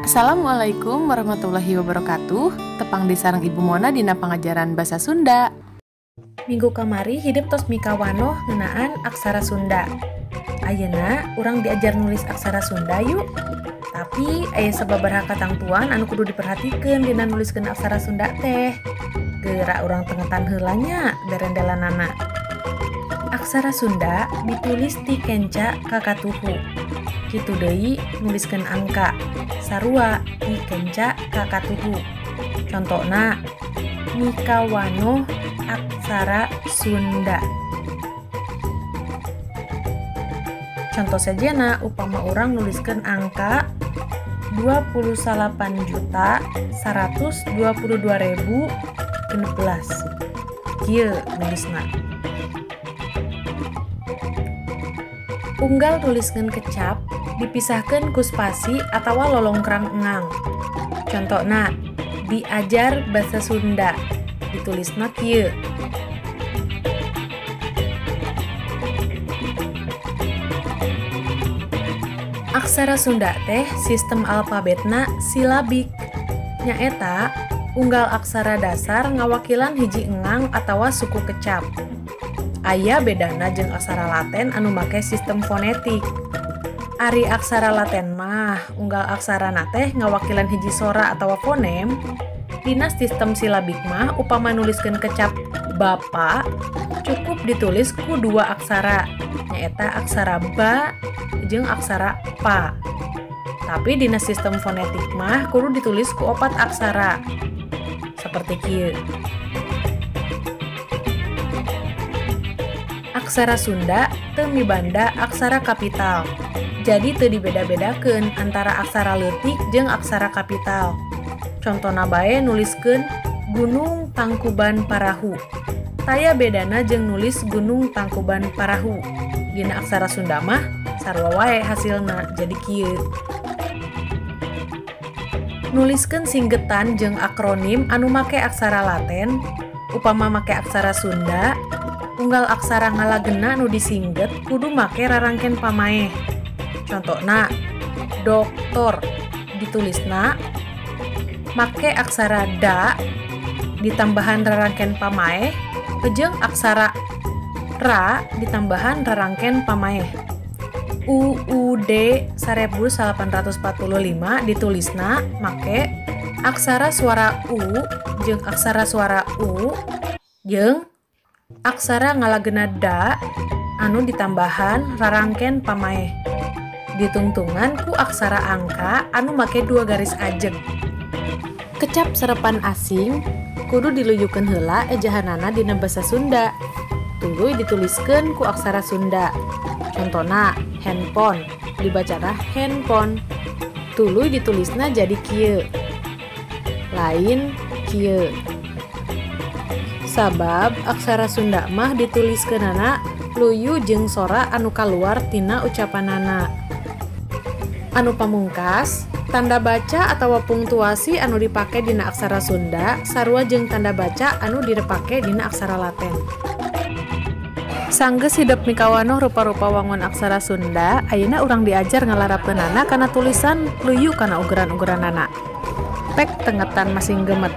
Assalamualaikum warahmatullahi wabarakatuh. Tepang deui sareng Ibu Mona dina pangajaran Basa Sunda. Minggu kamari hidep tos mikawanoh ngeunaan aksara Sunda. Ayeuna urang diajar nulis aksara Sunda yuk. Tapi aya sababaraha katangtuan anu kudu diperhatikeun dina nuliskeun aksara Sunda teh. Geura urang tengetan heula nya berendelanana. Aksara Sunda ditulis ti kenca ka katuhu. Kitu deui nuliskeun angka sarua ti kenca ka katuhu. Contona mikawanoh aksara Sunda. Contoh sejena upama urang nuliskeun angka 28.122.016. Kieu nulisna. Unggal nuliskeun kecap dipisahkeun ku spasi atawa lolongkrang engang. Contona diajar basa Sunda ditulisna kieu. Aksara Sunda teh sistem alfabetna silabik. Nyaeta unggal aksara dasar ngawakilan hiji engang atawa suku kecap. Aya bedana jeung aksara Laten anu make sistem fonetik. Ari aksara Laten mah unggal aksarana teh ngawakilan hiji sora atawa fonem. Dina sistem silabik mah upama nuliskeun kecap bapa cukup ditulis ku dua aksara, nyaeta aksara ba jeung aksara pa. Tapi dina sistem fonetik mah kudu ditulis ku opat aksara. Seperti kieu. Aksara Sunda teu mibanda aksara kapital. Jadi teu dibeda-bedakeun antara aksara leutik jeung aksara kapital. Contona bae nuliskeun Gunung Tangkuban Parahu. Taya bedana jeung nulis Gunung Tangkuban Parahu. Dina aksara Sunda mah sarua wae hasilna jadi kieu. Nuliskeun singgetan jeung akronim anu make aksara Laten, upama make aksara Sunda, unggal aksara ngalagena nu disingget kudu make rarangken pamaeh. Contona doktor ditulisna make aksara da ditambahan rarangken pamaeh jeung aksara ra ditambahan rarangken pamaeh. UUD 1845 ditulisna make aksara suara U jeung aksara suara U jeung aksara ngalagena da anu ditambahan rarangken pamaeh. Ditungtungan ku aksara angka anu make dua garis ajeg. Kecap serepan asing kudu diluyukeun heula ejahanana dina basa Sunda. Tuluy dituliskeun ku aksara Sunda. Contona handphone dibacana handphone. Tuluy ditulisna jadi kieu. Lain kieu. Sabab aksara Sunda mah dituliskeunana luyu jeung sora anu kaluar tina ucapanana. Anu pamungkas, tanda baca atawa pungtuasi anu dipake dina aksara Sunda sarua jeung tanda baca anu dipake dina aksara Laten. Sanggeus hidep mikawanoh rupa-rupa wangun aksara Sunda, ayeuna urang diajar ngalarapkeunana kana tulisan luyu kana ugeran-ugeranana. Pek tengetan masing gemet.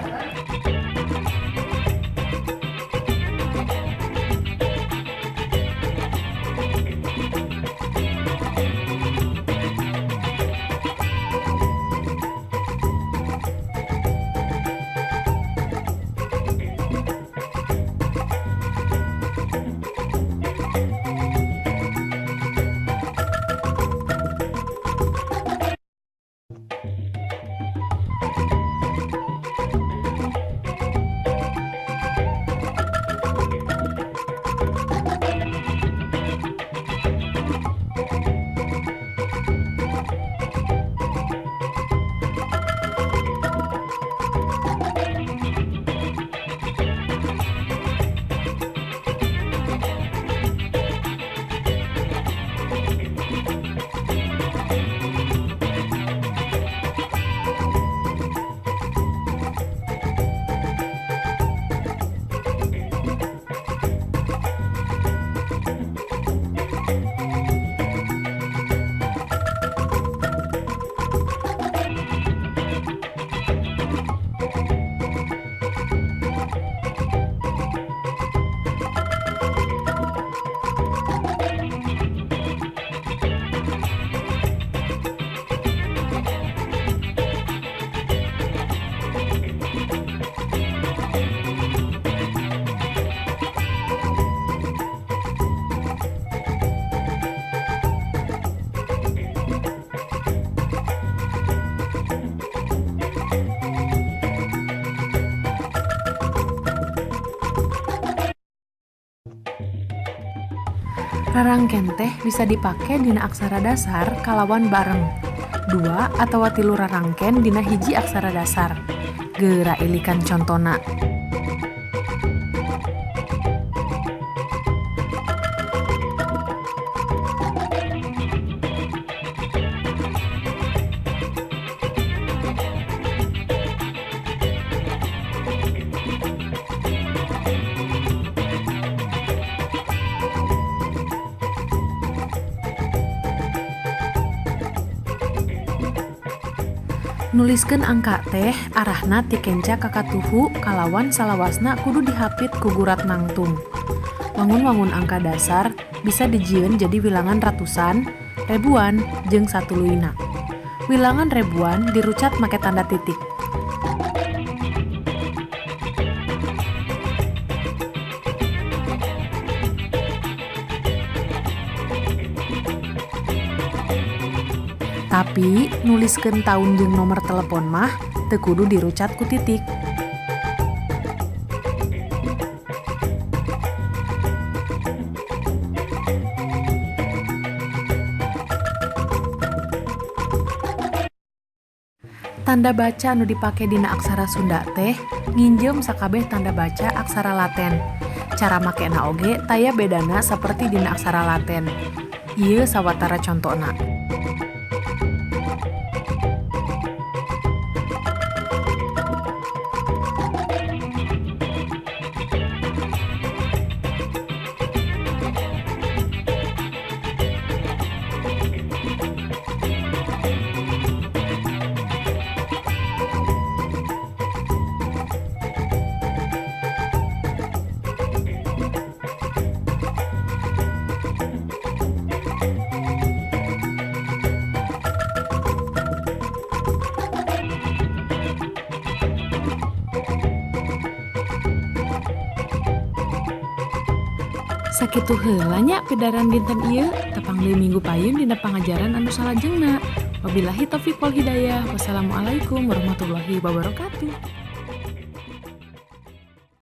Rarangken teh bisa dipake dina aksara dasar kalawan bareng. 2 atawa 3 rarangken dina hiji aksara dasar. Geura ilikan contona. Nuliskeun angka teh arahna ti kenca ka katuhu kalawan salawasna kudu dihapit ku gurat nangtung. Wangun-wangun angka dasar bisa dijieun jadi wilangan ratusan, ribuan, jeung satuluyna. Wilangan ribuan dirucat make tanda titik. Tapi nuliskeun taun jeung nomor telepon mah teu kudu dirucat ku titik. Tanda baca anu dipake dina aksara Sunda teh nginjem sakabeh tanda baca aksara Laten. Cara makena oge taya bedana saperti dina aksara Laten. Ieu sawatara contona. Sakitu heula nya pidaran dinten ieu, tepang deui minggu payun dina pangajaran anu salajengna. Wabillahi taufiq wal hidayah. Wassalamualaikum warahmatullahi wabarakatuh.